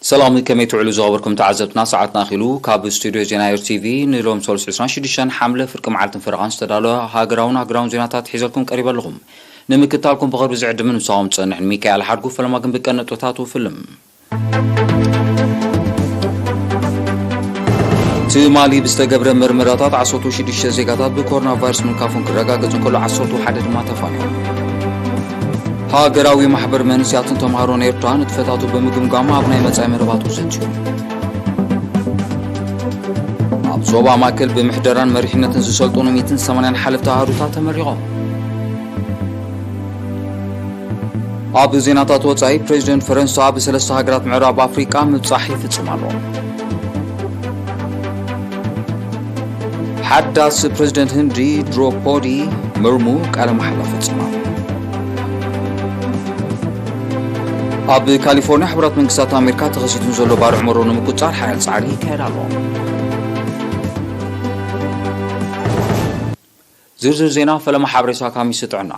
ሰላም፣ ከመይ ትውዕሉ ዝኸበርኩም ተዓዘብትና? ሰዓትና ኣኺሉ። ካብ ስቱድዮ ዜና ኤር ቲቪ ንሎም ሰሉስ ዕስራን ሽዱሽተን ሓምለ ፍርቂ መዓልትን ፈረቓን ዝተዳለወ ሃገራውን ሃገራውን ዜናታት ሒዘልኩም ቀሪበ ኣለኹም። ንምክታልኩም ብቕርቢ ዝዕድምን ምሳኹም ዝጸንሕን ሚካኤል ሓድጉ። ፈለማ ግን ብቀንዲ ነጥብታቱ ፍልም። ትማሊ ብዝተገብረ መርመራታት ዓሰርተ ሽዱሽተ ዜጋታት ብኮሮና ቫይረስ ምልካፎም ክረጋገጽ እንከሎ፣ ዓሰርተ ሓደ ድማ ተፋንዮም። ሃገራዊ ማሕበር መንእሰያትን ተምሃሮን ኤርትራ ንጥፈታቱ ብምግምጋም ኣብ ናይ መጻኢ መደባቱ ዘትዩ። ኣብ ዞባ ማእከል ብምሕደራን መሪሕነትን ዝሰልጠኑ ሚእትን ሰማንያን ሓለፍቲ ኣሃዱታት ተመሪቖም። ኣብ ዜናታት ወጻኢ፣ ፕሬዚደንት ፈረንሳ ኣብ ሰለስተ ሃገራት ምዕራብ ኣፍሪቃ ምብጻሕ ይፍጽም ኣሎ። ሓዳስ ፕሬዚደንት ህንዲ ድሮፖዲ ሙርሙ ቃለ መሓላ ፈጺማ። ኣብ ካሊፎርኒያ ሕቡራት መንግስታት ኣሜሪካ ተኸሲቱ ዘሎ ባርዕ መሮ ንምቁጽጻር ሓያል ጻዕሪ ይካየድ ኣሎ። ዝርዝር ዜና ፈለማ ሓበሬታ ካብ ሚኒስትሪ ጥዕና።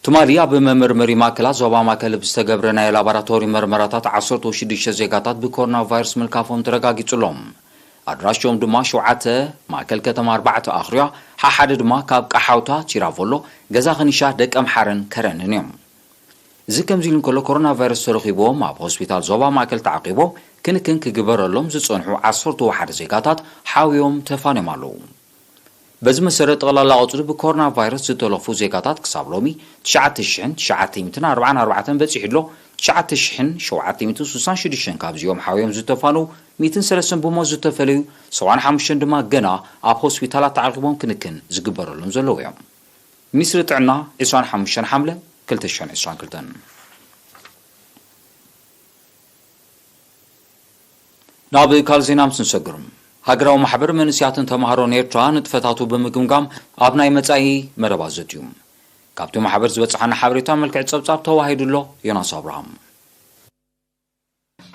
ትማሊ ኣብ መመርመሪ ማእከላት ዞባ ማእከል ብዝተገብረ ናይ ላቦራቶሪ መርመራታት ዓሰርተ ሽዱሽተ ዜጋታት ብኮሮና ቫይረስ ምልካፎም ተረጋጊጹሎም። ኣድራሾም ድማ ሸውዓተ ማእከል ከተማ፣ ኣርባዕተ ኣኽርያ፣ ሓሓደ ድማ ካብ ቀሓውታ፣ ቲራቮሎ፣ ገዛ ኸኒሻ፣ ደቀምሓረን ከረንን እዮም። እዚ ከምዚ ኢሉ እንከሎ፣ ኮሮና ቫይረስ ተረኺብዎም ኣብ ሆስፒታል ዞባ ማእከል ተዓቂቦም ክንክን ክግበረሎም ዝጸንሑ ዓሰርተ ሓደ ዜጋታት ሓውዮም ተፋንዮም ኣለዉ። በዚ መሰረት፣ ጠቕላላ ቁጽሪ ብኮሮና ቫይረስ ዝተለኽፉ ዜጋታት ክሳብ ሎሚ ትሽዓተ ሽሕን ትሽዓተ ሚእትን ኣርባዓን ኣርባዕተን በጺሑ ኣሎ። ትሽዓተ ሽሕን ሸውዓተ ሚእትን ስሳን ሽዱሽተን ካብዚኦም ሓውዮም ዝተፋነዉ፣ ሚእትን ሰለስተን ብሞት ዝተፈለዩ፣ ሰብዓን ሓሙሽተን ድማ ገና ኣብ ሆስፒታላት ተዓቂቦም ክንክን ዝግበረሎም ዘለዉ እዮም። ሚኒስትሪ ጥዕና፣ ዕስራን ሓሙሽተን ሓምለ ክልተ ሽሕን ዕስራን ክልተን። ናብ ካልእ ዜና ምስ ንሰግር፣ ሃገራዊ ማሕበር መንእሰያትን ተምሃሮን ኤርትራ ንጥፈታቱ ብምግምጋም ኣብ ናይ መጻኢ መደባት ዘትዩ። ካብቲ ማሕበር ዝበጽሓና ሓበሬታ መልክዕ ጸብጻብ ተዋሂዱ ኣሎ። ዮናስ ኣብርሃም።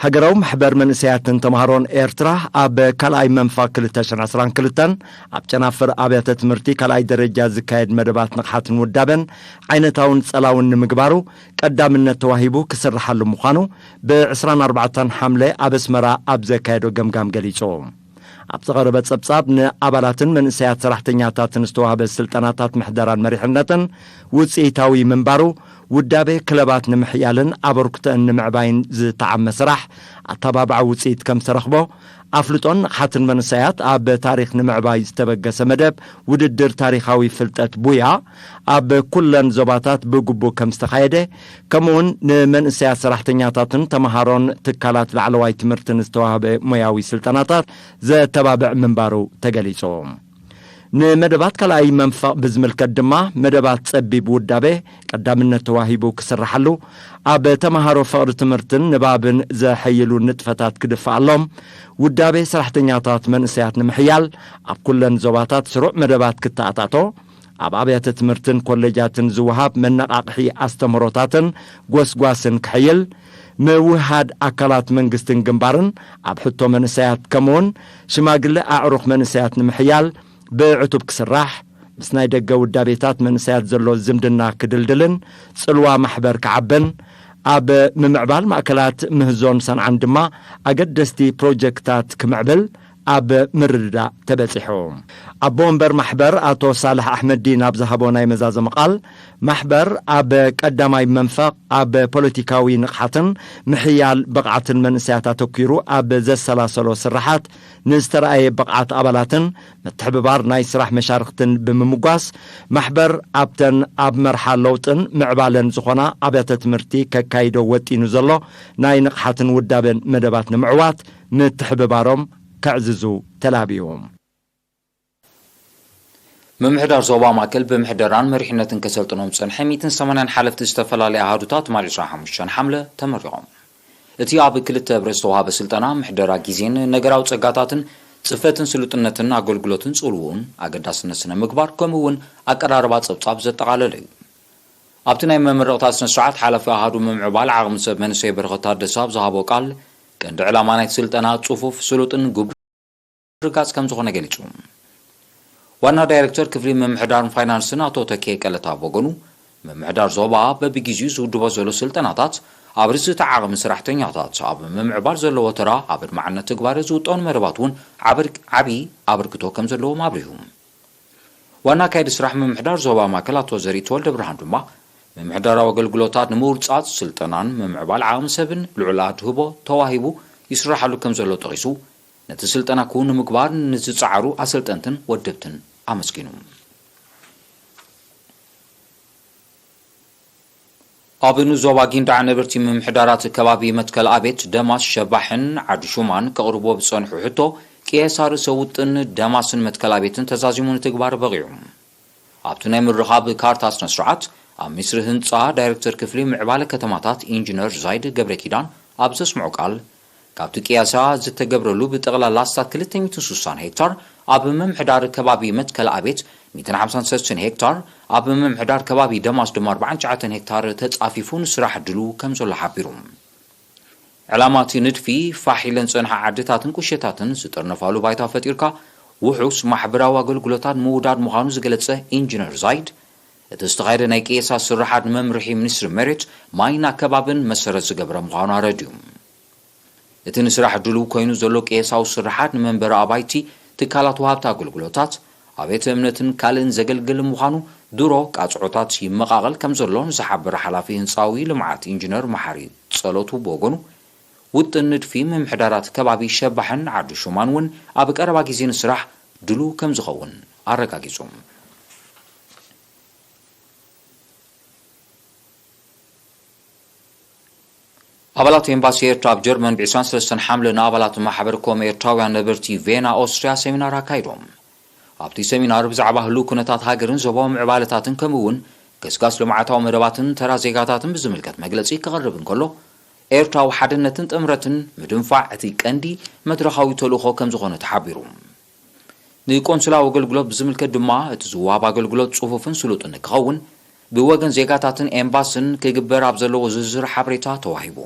ሃገራዊ ማሕበር መንእሰያትን ተምሃሮን ኤርትራ ኣብ ካልኣይ መንፋቅ ክልተ ሽሕን ዕስራን ክልተን ኣብ ጨናፍር ኣብያተ ትምህርቲ ካልኣይ ደረጃ ዝካየድ መደባት ንቕሓትን ውዳበን ዓይነታውን ጸላውን ንምግባሩ ቀዳምነት ተዋሂቡ ክስርሓሉ ምዃኑ ብዕስራን ኣርባዕተን ሓምለ ኣብ ኣስመራ ኣብ ዘካየዶ ገምጋም ገሊጹ። ኣብ ዝቐረበ ጸብጻብ፣ ንኣባላትን መንእሰያት ሰራሕተኛታትን ዝተዋህበ ስልጠናታት ምሕደራን መሪሕነትን ውጽኢታዊ ምንባሩ፣ ውዳቤ ክለባት ንምሕያልን ኣበርክቶአን ንምዕባይን ዝተዓመ ስራሕ ኣተባብዓ ውጽኢት ከም ዝተረኽቦ፣ ኣፍልጦን ንቕሓትን መንእሰያት ኣብ ታሪኽ ንምዕባይ ዝተበገሰ መደብ ውድድር ታሪኻዊ ፍልጠት ቡያ ኣብ ኩለን ዞባታት ብግቡእ ከም ዝተኻየደ፣ ከምኡውን ንመንእሰያት ሰራሕተኛታትን ተምሃሮን ትካላት ላዕለዋይ ትምህርትን ዝተዋህበ ሞያዊ ስልጠናታት ዘተባብዕ ምንባሩ ተገሊጹ። ንመደባት ካልኣይ መንፈቕ ብዝምልከት ድማ፣ መደባት ጸቢብ ውዳቤ ቀዳምነት ተዋሂቡ ክስርሓሉ፣ ኣብ ተምሃሮ ፍቕሪ ትምህርትን ንባብን ዘሐይሉ ንጥፈታት ክድፍኣሎም፣ ውዳቤ ሰራሕተኛታት መንእሰያት ንምሕያል፣ ኣብ ኩለን ዞባታት ስሩዕ መደባት ክተኣታቶ፣ ኣብ ኣብያተ ትምህርትን ኮሌጃትን ዝወሃብ መነቓቕሒ ኣስተምህሮታትን ጎስጓስን ክሕይል፣ ምውህሃድ ኣካላት መንግስትን ግንባርን ኣብ ሕቶ መንእሰያት፣ ከምኡውን ሽማግለ ኣዕሩኽ መንእሰያት ንምሕያል ብዕቱብ ክስራሕ፣ ምስ ናይ ደገ ውዳቤታት መንእሰያት ዘሎ ዝምድና ክድልድልን ጽልዋ ማሕበር ክዓብን፣ ኣብ ምምዕባል ማእከላት ምህዞን ሰንዓን ድማ ኣገደስቲ ፕሮጀክታት ክምዕብል ኣብ ምርድዳእ ተበጺሑ። ኣቦ ወንበር ማሕበር ኣቶ ሳልሕ ኣሕመድዲን ኣብ ዝሃቦ ናይ መዛዘሚ ቃል፣ ማሕበር ኣብ ቀዳማይ መንፈቕ ኣብ ፖለቲካዊ ንቕሓትን ምሕያል ብቕዓትን መንእሰያት ኣተኲሩ ኣብ ዘሰላሰሎ ስራሓት፣ ንዝተረኣየ ብቕዓት ኣባላትን ምትሕብባር ናይ ስራሕ መሻርኽትን ብምምጓስ፣ ማሕበር ኣብተን ኣብ መርሓ ለውጥን ምዕባለን ዝኾና ኣብያተ ትምህርቲ ከካይዶ ወጢኑ ዘሎ ናይ ንቕሓትን ውዳበን መደባት ንምዕዋት ምትሕብባሮም ከዕዝዙ ተላብዩ። ምምሕዳር ዞባ ማእከል ብምሕደራን መሪሕነትን ከሰልጥኖም ዝጸንሐ ሚእትን ሰማንያን ሓለፍቲ ዝተፈላለያ ኣሃዱታት ትማሊ ዕስራን ሓሙሽተን ሓምለ ተመሪቖም። እቲ ኣብ ክልተ ብረት ዝተዋህበ ስልጠና፣ ምሕደራ ግዜን ነገራዊ ጸጋታትን፣ ጽፈትን ስሉጥነትን ኣገልግሎትን ጽልውኡን ኣገዳስነት ስነ ምግባር፣ ከምኡ እውን ኣቀራርባ ጸብጻብ ዘጠቓለለ እዩ። ኣብቲ ናይ መመረቕታ ስነ ስርዓት፣ ሓላፊ ኣሃዱ ምምዕባል ዓቕሚ ሰብ መንእሰይ በረኸት ታደሰ ኣብ ዝሃቦ ቃል፣ ቀንዲ ዕላማ ናይቲ ስልጠና ጽፉፍ፣ ስሉጥን ግቡእ ርጋጽ ከም ዝኾነ ገሊጹ። ዋና ዳይሬክተር ክፍሊ ምምሕዳርን ፋይናንስን ኣቶ ተኬ ቀለታ ኣብ ወገኑ፣ ምምሕዳር ዞባ በብግዜኡ ዝውድቦ ዘሎ ስልጠናታት ኣብ ርእሲ እቲ ዓቕሚ ሰራሕተኛታት ኣብ ምምዕባል ዘለዎ ተራ ኣብ ኣድማዕነት ትግባረ ዝውጠኑ መደባት እውን ዓብር-፣ ዓብዪ ኣበርክቶ ከም ዘለዎም ኣብሪሁ። ዋና ኣካያዲ ስራሕ ምምሕዳር ዞባ ማእከል ኣቶ ዘሪእተወልደ ብርሃን ድማ፣ ምምሕዳራዊ ኣገልግሎታት ንምውርጻጽ ስልጠናን ምምዕባል ዓቕሚ ሰብን ልዑል ኣድህቦ ተዋሂቡ ይስራሓሉ ከም ዘሎ ጠቒሱ፣ ነቲ ስልጠና ክውን ንምግባር ንዝጸዓሩ ኣሰልጠንትን ወደብትን ኣመስጊኑ። ኣብ ንዞባ ጊንዳዕ ነበርቲ ምምሕዳራት ከባቢ መትከል ኣቤት ደማስ ሸባሕን ዓዲ ሹማን ከቕርቦ ብጸንሑ ሕቶ፣ ቅየሳ ርእሰ ውጥን ደማስን መትከል ኣቤትን ተዛዚሙ ንትግባር በቒዑ። ኣብቲ ናይ ምርኻብ ካርታ ስነ ስርዓት፣ ኣብ ሚኒስትሪ ህንጻ ዳይሬክተር ክፍሊ ምዕባለ ከተማታት ኢንጂነር ዛይድ ገብረ ኪዳን ኣብ ዘስምዖ ቃል፣ ካብቲ ቅያሳ ዝተገብረሉ ብጠቕላላ ኣስታት ክልተ ሚእትን ስሳን ሄክታር፣ ኣብ ምምሕዳር ከባቢ መትከል ኣቤት ሚእትን ሓምሳን ሰለስተን ሄክታር፣ ኣብ ምምሕዳር ከባቢ ደማስ ድማ ኣርባዓን ትሽዓተን ሄክታር ተጻፊፉ ንስራሕ ድሉ ከም ዘሎ ሓቢሩ። ዕላማ እቲ ንድፊ፣ ፋሕ ኢለን ዝጸንሓ ዓድታትን ቁሸታትን ዝጥርነፋሉ ባይታ ፈጢርካ፣ ውሑስ ማሕበራዊ ኣገልግሎታት ምውዳድ ምዃኑ ዝገለጸ ኢንጂነር ዛይድ፣ እቲ ዝተኻየደ ናይ ቅየሳ ስርሓት ንመምርሒ ሚኒስትሪ መሬት፣ ማይን ኣከባብን መሰረት ዝገበረ ምዃኑ ኣረድዩ። እቲ ንስራሕ ድሉው ኮይኑ ዘሎ ቅየሳዊ ስርሓት ንመንበሪ ኣባይቲ፣ ትካላት ወሃብቲ ኣገልግሎታት፣ ኣብያተ እምነትን ካልእን ዘገልግል ምዃኑ፣ ድሮ ቃጽዖታት ይመቓቐል ከም ዘሎ ንዝሓበረ ሓላፊ ህንጻዊ ልምዓት ኢንጂነር መሓሪ ጸሎቱ ብወገኑ፣ ውጥን ንድፊ ምምሕዳራት ከባቢ ሸባሕን ዓዲ ሹማን እውን ኣብ ቀረባ ግዜ ንስራሕ ድሉው ከም ዝኸውን ኣረጋጊጹ። ኣባላት ኤምባሲ ኤርትራ ኣብ ጀርመን ብ ዕስራን ሰለስተን ሓምለ ንኣባላት ማሕበር ኮም ኤርትራውያን ነበርቲ ቬና ኦስትርያ ሰሚናር ኣካይዶም። ኣብቲ ሰሚናር ብዛዕባ ህሉው ኩነታት ሃገርን ዞባዊ ምዕባለታትን ከምኡ እውን ገስጋስ ልምዓታዊ መደባትን ተራ ዜጋታትን ብዝምልከት መግለጺ ክቐርብ እንከሎ፣ ኤርትራዊ ሓድነትን ጥምረትን ምድንፋዕ እቲ ቀንዲ መድረኻዊ ተልእኾ ከም ዝኾነ ተሓቢሩ። ንቆንስላዊ ኣገልግሎት ብዝምልከት ድማ፣ እቲ ዝወሃብ ኣገልግሎት ጽፉፍን ስሉጥን ንክኸውን፣ ብወገን ዜጋታትን ኤምባስን ክግበር ኣብ ዘለዎ ዝርዝር ሓበሬታ ተዋሂቡ።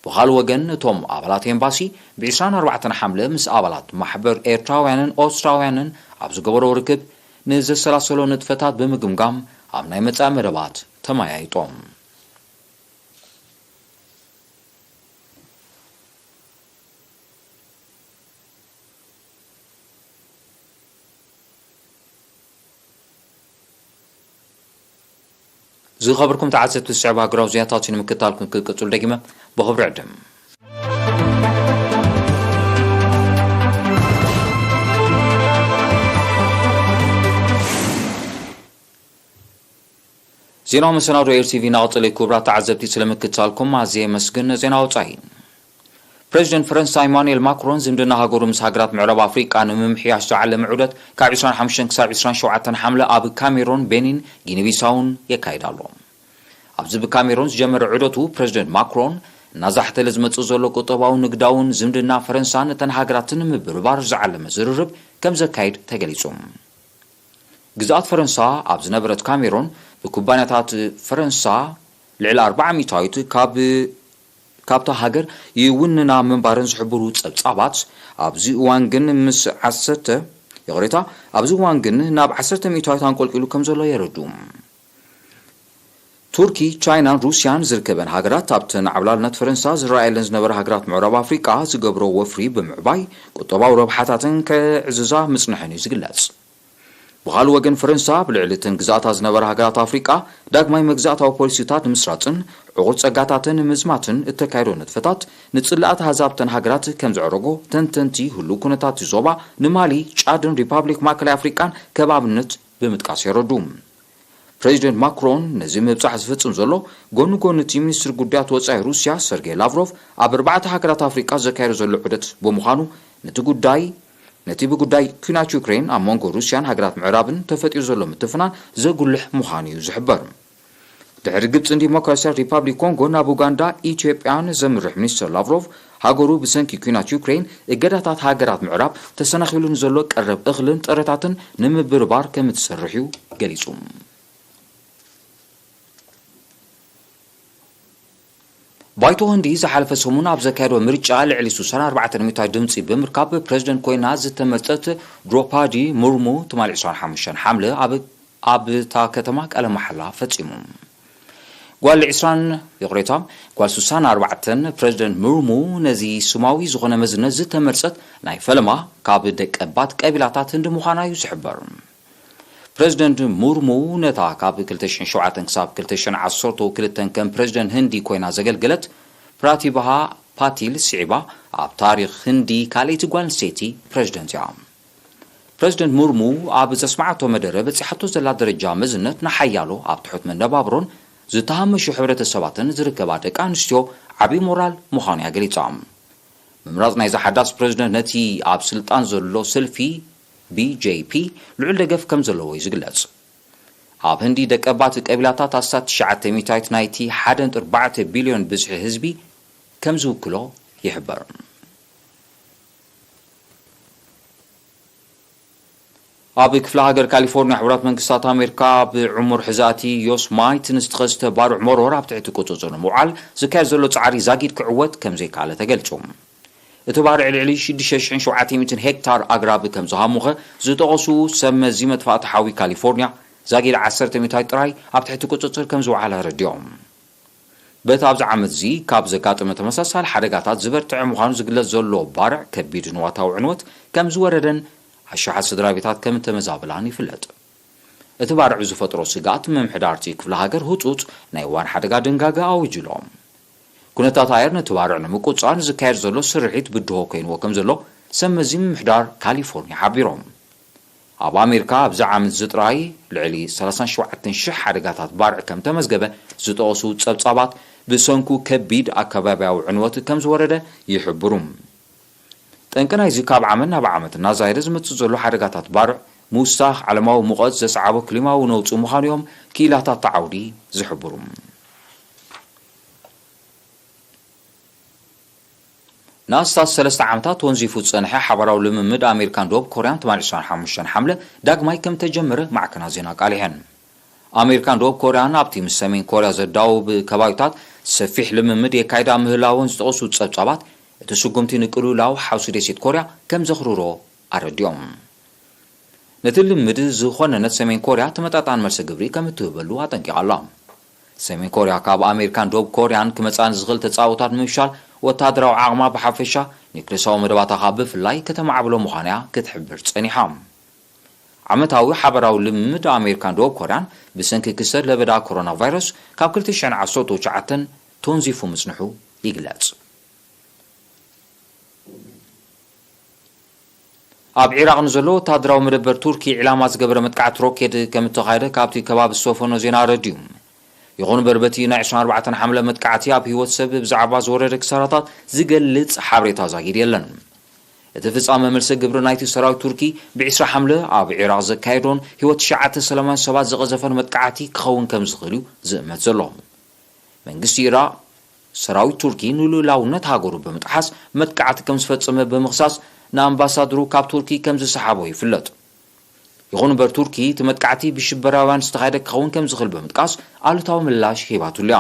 ብኻልእ ወገን፣ እቶም ኣባላት ኤምባሲ፣ ብ ዕስራን ኣርባዕተን ሓምለ ምስ ኣባላት ማሕበር ኤርትራውያንን ኦስትራውያንን ኣብ ዝገበሮ ርክብ፣ ንዘሰላሰሎ ንጥፈታት ብምግምጋም፣ ኣብ ናይ መጻኢ መደባት ተመያይጦም። ዝኸበርኩም ተዓዘብቲ፣ ዝስዕብ ሃገራዊ ዜናታት እዩ ንምክትታልኩም ክቅጽሉ ደጊመ ብኽብሪ ዕድም። ዜናዊ መሰናዶ ኤር ቲ ቪ እናቐጸለ እዩ። ክቡራት ተዓዘብቲ፣ ስለምክትታልኩም ኣዝየ የመስግን። ዜና ወጻኢ። ፕሬዚደንት ፈረንሳ ኢማኑኤል ማክሮን ዝምድና ሃገሩ ምስ ሃገራት ምዕራብ ኣፍሪቃ ንምምሕያሽ ዝዓለመ ዑደት ካብ ዕስራን ሓሙሽተን ክሳብ ዕስራን ሸውዓተን ሓምለ ኣብ ካሜሮን፣ ቤኒን፣ ጊኒቢሳውን የካይድ ኣሎ። ኣብዚ ብካሜሮን ዝጀመረ ዑደቱ፣ ፕሬዚደንት ማክሮን እናዛሕተለ ዝመጽእ ዘሎ ቁጠባውን ንግዳውን ዝምድና ፈረንሳን እተን ሃገራትን ንምብርባር ዝዓለመ ዝርርብ ከም ዘካይድ ተገሊጹ። ግዝኣት ፈረንሳ ኣብ ዝነበረት ካሜሮን፣ ብኩባንያታት ፈረንሳ ልዕሊ ኣርባዓ ሚእታዊት ካብ፣ ካብታ ሃገር ይውንና ምንባረን ዝሕብሩ ጸብጻባት፣ ኣብዚ እዋን ግን ምስ ዓሰርተ፣ ይቕሬታ፣ ኣብዚ እዋን ግን ናብ ዓሰርተ ሚእታዊት ኣንቆልቂሉ ከም ዘሎ የረድኡ። ቱርኪ፣ ቻይናን ሩስያን ዝርከበን ሃገራት፣ ኣብተን ዓብላልነት ፈረንሳ ዝረኣየለን ዝነበረ ሃገራት ምዕራብ ኣፍሪቃ ዝገብሮ ወፍሪ ብምዕባይ፣ ቁጠባዊ ረብሓታተን ከዕዝዛ ምጽንሐን እዩ ዝግለጽ። ብኻልእ ወገን፣ ፈረንሳ ኣብ ልዕሊ እተን ግዝኣታ ዝነበራ ሃገራት ኣፍሪቃ ዳግማይ መግዛእታዊ ፖሊሲታት ንምስራጽን ዕቑር ጸጋታተን ንምዝማትን እተካየዶ ንጥፈታት፣ ንጽላኣት ኣህዛብ እተን ሃገራት ከም ዘዕረጎ ተንተንቲ ህሉው ኩነታት ዞባ ንማሊ፣ ጫድን ሪፓብሊክ ማእከላይ ኣፍሪቃን ከም ኣብነት ብምጥቃስ የረዱ። ፕሬዚደንት ማክሮን ነዚ ምብጻሕ ዝፍጽም ዘሎ፣ ጎኒ ጎኒ እቲ ሚኒስትሪ ጉዳያት ወጻኢ ሩስያ ሰርጌይ ላቭሮቭ ኣብ ኣርባዕተ ሃገራት ኣፍሪቃ ዘካየዶ ዘሎ ዑደት ብምዃኑ፣ ነቲ ጉዳይ፣ ነቲ ብጉዳይ ኲናት ዩክሬን ኣብ መንጎ ሩስያን ሃገራት ምዕራብን ተፈጢሩ ዘሎ ምትፍናን ዘጉልሕ ምዃኑ እዩ ዝሕበር። ድሕሪ ግብጽን ዲሞክራሲያዊት ሪፓብሊክ ኮንጎ ናብ ኡጋንዳ፣ ኢትዮጵያን ዘምርሕ ሚኒስትር ላቭሮቭ፣ ሃገሩ ብሰንኪ ኲናት ዩክሬን እገዳታት ሃገራት ምዕራብ ተሰናኺሉ ንዘሎ ቀረብ እኽልን ጥረታትን ንምብርባር ከም እትሰርሕ እዩ ገሊጹ። ባይቶ ህንዲ ዝሓለፈ ሰሙን ኣብ ዘካየዶ ምርጫ ልዕሊ ስሳን ኣርባዕተን ሚእታዊት ድምጺ ብምርካብ ፕሬዚደንት ኮይና ዝተመርጸት ድሮፓዲ ሙርሙ፣ ትማሊ ዕስራን ሓሙሽተን ሓምለ ኣብ፣ ኣብታ ከተማ ቃለ መሓላ ፈጺሙ። ጓል ዕስራን፣ ይቕሬታ፣ ጓል ስሳን ኣርባዕተን ፕረዚደንት ሙርሙ ነዚ ስማዊ ዝኾነ መዝነት ዝተመርጸት ናይ ፈለማ ካብ ደቀባት ቀቢላታት ህንዲ ምዃና እዩ ዝሕበር። ፕረዚደንት ሙርሙ ነታ ካብ ክልተ ሽሕን ሸውዓተን ክሳብ ክልተ ሽሕን ዓሰርተ ክልተን ከም ፕረዚደንት ህንዲ ኮይና ዘገልገለት ፕራቲባሃ ፓቲል ስዒባ ኣብ ታሪኽ ህንዲ ካልኣይቲ ጓል ኣንስተይቲ ፕረዚደንት እያ። ፕረዚደንት ሙርሙ ኣብ ዘስማዓቶ መደረ በጺሓቶ ዘላ ደረጃ መዝነት ንሓያሎ ኣብ ትሑት መነባብሮን ዝተሃመሹ ሕብረተሰባትን ዝርከባ ደቂ ኣንስትዮ ዓቢ ሞራል ምዃኑ እያ ገሊጻ። ምምራጽ ናይዚ ሓዳስ ፕረዚደንት ነቲ ኣብ ስልጣን ዘሎ ሰልፊ ቢ ጄ ፒ ልዑል ደገፍ ከም ዘለዎ እዩ ዝግለጽ። ኣብ ህንዲ ደቀባት ቀቢላታት ኣስታት ትሽዓተ ሚእታዊት ናይቲ ሓደ ነጥቢ ኣርባዕተ ቢልዮን ብዝሒ ህዝቢ ከም ዝውክሎ ይሕበር። ኣብ ክፍለ ሃገር ካሊፎርኒያ ሕቡራት መንግስታት ኣሜሪካ ብዕሙር ሕዛእቲ ዮስማይት ንዝተኸስተ ባርዕ መሮር ኣብ ትሕቲ ቁጽጽር ንምውዓል ዝካየድ ዘሎ ጻዕሪ ዛጊድ ክዕወት ከም ዘይከኣለ ተገልጹ። እቲ ባርዕ ልዕሊ ሽዱሽተ ሽሕን ሸውዓተ ሚእትን ሄክታር ኣግራብ ከም ዝሃሙኸ ዝጠቐሱ ሰብ መዚ መጥፋእቲ ሓዊ ካሊፎርኒያ፣ ዛጊድ ዓሰርተ ሚእታዊት ጥራይ ኣብ ትሕቲ ቁጽጽር ከም ዝወዓለ ኣረዲኦም። በቲ ኣብዚ ዓመት እዚ ካብ ዘጋጠመ ተመሳሳሊ ሓደጋታት ዝበርትዐ ምዃኑ ዝግለጽ ዘሎ ባርዕ ከቢድ ንዋታዊ ዕንወት ከም ዝወረደን ኣሽሓት ስድራ ቤታት ከም እተመዛበላን ይፍለጥ። እቲ ባርዕ ዝፈጥሮ ስግኣት ምምሕዳር እቲ ክፍለ ሃገር ህጹጽ ናይ እዋን ሓደጋ ድንጋገ ኣዊጁ ኣሎ። ኩነታት ኣየር ነቲ ባርዕ ንምቁጽጻር ዝካየድ ዘሎ ስርሒት ብድሆ ኮይንዎ ከም ዘሎ ሰብ መዚ ምምሕዳር ካሊፎርኒያ ሓቢሮም። ኣብ ኣሜሪካ ኣብዚ ዓመት እዚ ጥራይ ልዕሊ ሰላሳን ሸውዓተን ሽሕ ሓደጋታት ባርዕ ከም ተመዝገበ ዝጠቐሱ ጸብጻባት፣ ብሰንኩ ከቢድ ኣከባብያዊ ዕንወት ከም ዝወረደ ይሕብሩ። ጠንቂ ናይዚ ካብ ዓመት ናብ ዓመት እናዛየደ ዝመጽእ ዘሎ ሓደጋታት ባርዕ፣ ምውሳኽ ዓለማዊ ሙቐት ዘስዓቦ ክሊማዊ ነውጺ ምዃኑ እዮም ክኢላታት እቲ ዓውዲ ዝሕብሩ። ንኣስታት ሰለስተ ዓመታት ተወንዚፉ ዝጸንሐ ሓባራዊ ልምምድ ኣሜሪካን ደቡብ ኮርያን ትማሊ ዕስራን ሓሙሽተን ሓምለ ዳግማይ ከም ተጀመረ ማዕከናት ዜና ኣቃሊሐን። ኣሜሪካን ደቡብ ኮርያን ኣብቲ ምስ ሰሜን ኮርያ ዘዳውብ ከባቢታት ሰፊሕ ልምምድ የካይዳ ምህላወን ዝጠቐሱ ጸብጻባት፣ እቲ ስጉምቲ ንቅልውላው ሓውሲ ደሴት ኮርያ ከም ዘኽርሮ ኣረዲኦም። ነቲ ልምምድ ዝኾነነት ሰሜን ኮርያ ተመጣጣኒ መልሲ ግብሪ ከም እትህበሉ ኣጠንቂቓ ኣላ። ሰሜን ኮርያ ካብ ኣሜሪካን ደቡብ ኮርያን ክመጻ ንዝኽእል ተጻብኦታት ንምፍሻል ወተሃደራዊ ዓቕማ ብሓፈሻ፣ ኒክለሳዊ መደባታ ከኣ ብፍላይ ከተማዕብሎ ምዃና እያ ክትሕብር ጸኒሓ። ዓመታዊ ሓበራዊ ልምምድ ኣሜሪካን ደቡብ ኮርያን ብሰንኪ ክስተት ለበዳ ኮሮና ቫይረስ ካብ ክልተ ሽሕን ዓሰርተ ትሽዓተን ተወንዚፉ ምጽንሑ ይግለጽ። ኣብ ዒራቕ ንዘሎ ወተሃደራዊ መደበር ቱርኪ ዒላማ ዝገበረ መጥቃዕቲ ሮኬት ከም እተኻየደ ካብቲ ከባቢ ዝሰፈኖ ዜና ኣረዲኡ። ይኹን እምበር፣ በቲ ናይ ዕስራን ኣርባዕተን ሓምለ መጥቃዕቲ ኣብ ህይወት ሰብ ብዛዕባ ዝወረደ ክሳራታት ዝገልጽ ሓበሬታ ዛጊድ የለን። እቲ ፍጻመ መልሰ ግብሪ ናይቲ ሰራዊት ቱርኪ ብዕስራ ሓምለ ኣብ ዒራቕ ዘካየዶን ህይወት ትሽዓተ ሰላማውያን ሰባት ዝቐዘፈን መጥቃዕቲ ክኸውን ከም ዝኽእል እዩ ዝእመት ዘሎ። መንግስቲ ኢራቕ፣ ሰራዊት ቱርኪ ንልኡላውነት ሃገሩ ብምጥሓስ መጥቃዕቲ ከም ዝፈጸመ ብምኽሳስ፣ ንኣምባሳድሩ ካብ ቱርኪ ከም ዝሰሓቦ ይፍለጥ። ይኹን እምበር፣ ቱርኪ እቲ መጥቃዕቲ ብሽበራውያን ዝተኻየደ ክኸውን ከም ዝኽእል ብምጥቃስ ኣሉታዊ ምላሽ ሂባትሉ እያ።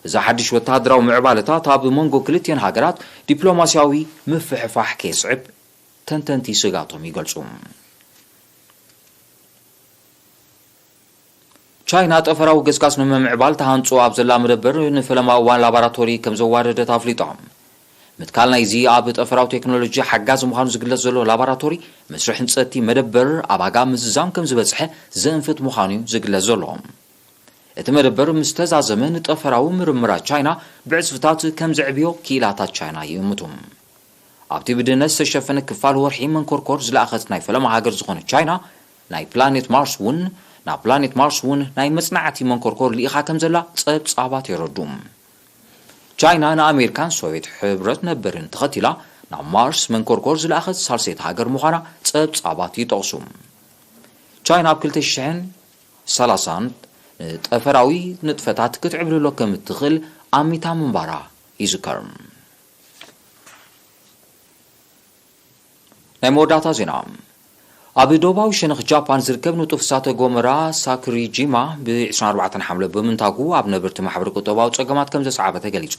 እዚ ሓድሽ ወተሃደራዊ ምዕባለታት ኣብ መንጎ ክልቲኤን ሃገራት ዲፕሎማስያዊ ምፍሕፋሕ ከየስዕብ ተንተንቲ ስግኣቶም ይገልጹ። ቻይና ጠፈራዊ ገስጋስ ንምምዕባል ተሃንጾ ኣብ ዘላ መደበር ንፈለማ እዋን ላቦራቶሪ ከም ዘዋደደት ኣፍሊጣ። ምትካል ናይዚ ኣብ ጠፈራዊ ቴክኖሎጂ ሓጋዚ ምዃኑ ዝግለጽ ዘሎ ላቦራቶሪ፣ መስርሕ ህንጸት እቲ መደበር ኣብ ዋጋ ምዝዛም ከም ዝበጽሐ ዘእንፍት ምዃኑ እዩ ዝግለጽ ዘሎ። እቲ መደበር ምስ ተዛዘመ፣ ንጠፈራዊ ምርምራት ቻይና ብዕጽፍታት ከም ዘዕብዮ ክኢላታት ቻይና ይእምቱ። ኣብቲ ብድህነት ዝተሸፈነ ክፋል ወርሒ መንኮርኮር ዝለኣኸት ናይ ፈለማ ሃገር ዝኾነት ቻይና፣ ናይ ፕላኔት ማርስ እውን፣ ናብ ፕላኔት ማርስ እውን ናይ መጽናዕቲ መንኮርኮር ልኢኻ ከም ዘላ ጸብጻባት የረድኡ። ቻይና ንኣሜሪካን ሶቪየት ሕብረት ነበርን ተኸቲላ ናብ ማርስ መንኮርኮር ዝለኣኸት ሳልሰይቲ ሃገር ምዃና ጸብጻባት ይጠቕሱ። ቻይና ኣብ ክልተ ሽሕን ሰላሳን ንጠፈራዊ ንጥፈታት ክትዕብልሎ ከም እትኽእል ኣሚታ ምንባራ ይዝከር። ናይ መወዳእታ ዜና። ኣብ ደቡባዊ ሸነኽ ጃፓን ዝርከብ ንጡፍ እሳተ ጎመራ ሳኩሪጂማ ብ ዕስራን ኣርባዕተን ሓምለ ብምንታጉ ኣብ ነበርቲ ማሕበረ ቁጠባዊ ጸገማት ከም ዘስዓበ ተገሊጹ።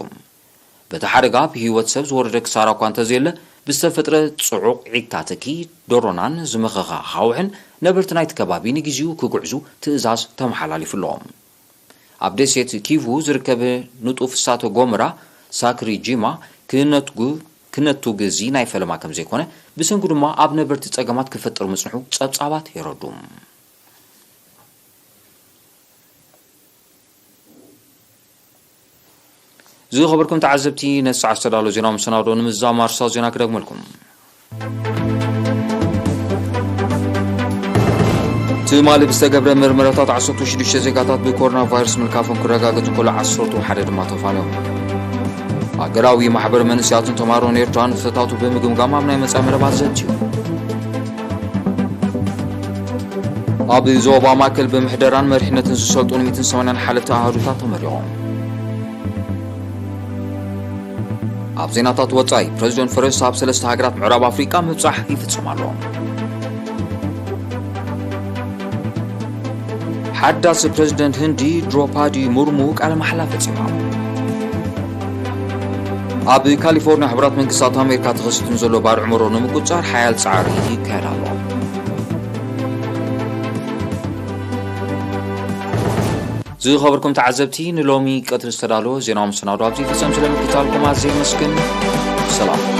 በቲ ሓደጋ ኣብ ህይወት ሰብ ዝወረደ ክሳራ እኳ እንተዘየለ፣ ብዝተፈጥረ ጽዑቕ ዒግታ ትኪ፣ ዶሮናን ዝመኸኸ ኣኻውሕን ነበርቲ ናይቲ ከባቢ ንግዜኡ ክጉዕዙ ትእዛዝ ተመሓላሊፉ ኣሎ። ኣብ ደሴት ኪቩ ዝርከብ ንጡፍ እሳተ ጎመራ ሳክሪጂማ ክነትጉ-፣ ክነቱግ እዚ ናይ ፈለማ ከም ዘይኮነ፣ ብሰንኩ ድማ ኣብ ነበርቲ ጸገማት ክፈጥር ምጽንሑ ጸብጻባት የረዱ። ዝኸበርኩም ተዓዘብቲ፣ ነቲ ሰዓት ዝተዳለወ ዜናዊ መሰናዶ ንምዝዛም ኣርእስታት ዜና ክደግመልኩም። ትማሊ ብዝተገብረ መርመራታት ዓሰርተ ሽዱሽተ ዜጋታት ብኮሮና ቫይረስ ምልካፎም ክረጋገጽ እንከሎ፣ ዓሰርተ ሓደ ድማ ተፋንዮም። ሃገራዊ ማሕበር መንእሰያትን ተማሃሮን ኤርትራ ንጥፈታቱ ብምግምጋም ኣብ ናይ መጻኢ መደባት ዘትዩ። ኣብ ዞባ ማእከል ብምሕደራን መሪሕነትን ዝሰልጥኑ ሚእትን ሰማንያን ሓለፍቲ ኣሃዱታት ተመሪቖም። ኣብ ዜናታት ወጻኢ፣ ፕረዚደንት ፈረንሳ ኣብ ሰለስተ ሃገራት ምዕራብ ኣፍሪቃ ምብጻሕ ይፍጽም ኣሎ። ሓዳስ ፕረዚደንት ህንዲ ድሮፓዲ ሙርሙ ቃለ መሓላ ፈጺማ። ኣብ ካሊፎርኒያ ሕቡራት መንግስታት ኣሜሪካ ተኸሲቱ ንዘሎ ባርዕ መሮ ንምቁጽጻር ሓያል ጻዕሪ ይካየድ ኣሎ። ዝኸበርኩም ተዓዘብቲ፣ ንሎሚ ቀትሪ ዝተዳለወ ዜናዊ መሰናዶ ኣብዚ ይፍጸም። ስለ ምክትታልኩም ኣዝየ የመስግን። ሰላም።